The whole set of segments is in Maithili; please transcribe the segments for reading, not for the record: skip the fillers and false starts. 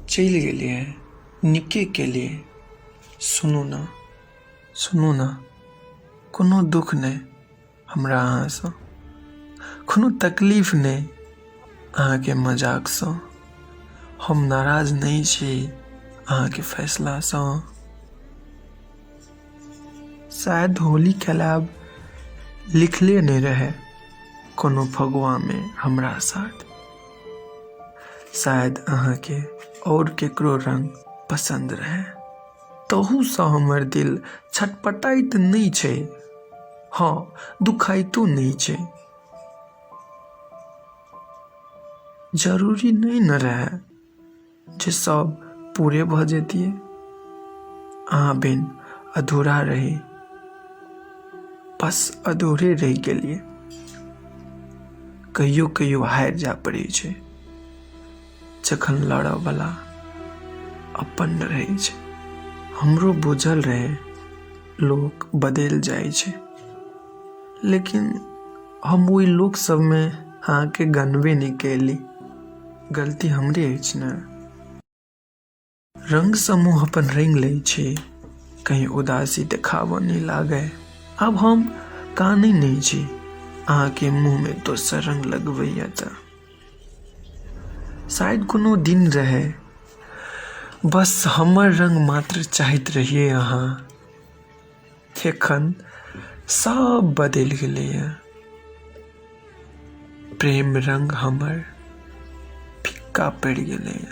चलि गेलियै, नीके केलियै। सुनू ने, सुनू ने, कोनो दुःख नहि हमरा अहाँसँ, कोनो तकलीफ नहि अहाँके मजाकसँ। हम नाराज नहि छी अहाँके फैसलासँ। शायद होली खेलायब लिखले नहि रहै कोनो फगुआमे हमरा साथ। शायद अहाँके आओर केकरो रङ्ग पसन्द रहै, तहूसँ हमर दिल छटपटाइत नहि छै, हँ दुखाइतो नहि छै। जरूरी नहि ने रहै जे सब पूरे भऽ जैतियै, अहाँ बिन अधूरा रही, बस अधूरे रहि गेलियै। कहियो कहियो हारि जाय पड़ै छै जखन लड़ऽवला अपन रहै छै। हमरो बुझल रहै लोक बदलि जाइ छै, लेकिन हम ओहि लोक सबमे अहाँके गनबे नहि कयली। गलती हमरे अछि ने। रङ्गसँ मुँह अपन रङ्गि लै छी, कहीं उदासी देखाबऽ नहि लागै। आब हम कानै नहि छी अहाँके मुँहमे दोसर रङ्ग लगबैए तऽ। शायद कोनो दिन रहै, बस हमर रङ्ग मात्र चाहैत रहियै अहाँ। एखन सब बदलि गेलैए, प्रेम रङ्ग हमर फिक्का पड़ि गेलैए।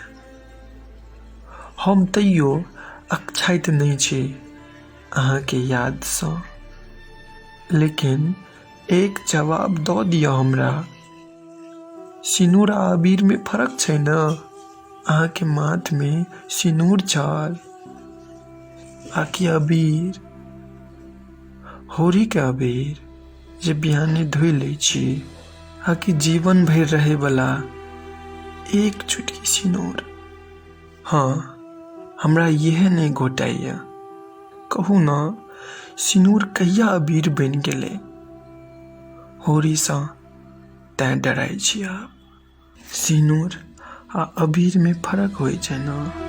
हम तैयो अकछाइत नहि छी अहाँके यादसँ, लेकिन एक जवाब दऽ दिअ हमरा। सिनूर आ अबीरमे फरक छै ने? अहाँके माथमे सिनूर छल आकि अबीर? होरीके अबीर जे बिहाने धोइ लै छी आकि जीवन भरि रहैवला एक चुटकी सिनूर? हँ, हमरा इएह नहि घोटाइए। कहू ने, सिनूर कहिया अबीर बनि गेलै? होरीसँ तैँ डराइ छी आब। सिनूर आ अबीरमे फरक होइ छै ने?